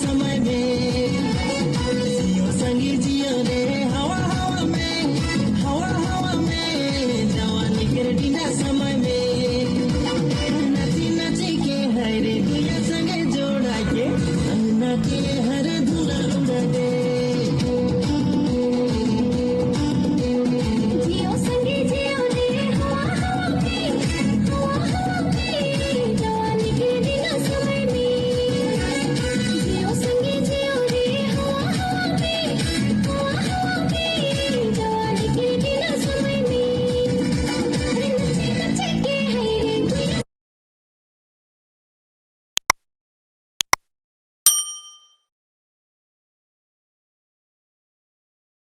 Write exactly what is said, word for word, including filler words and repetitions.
समय में जियो संगी जियो रे, हवा हवा में, हवा हवा में, जवानी के डींडा समय में, नाची नाची के हाय रे, दुनिया संगे जोड़ा के, अंगना के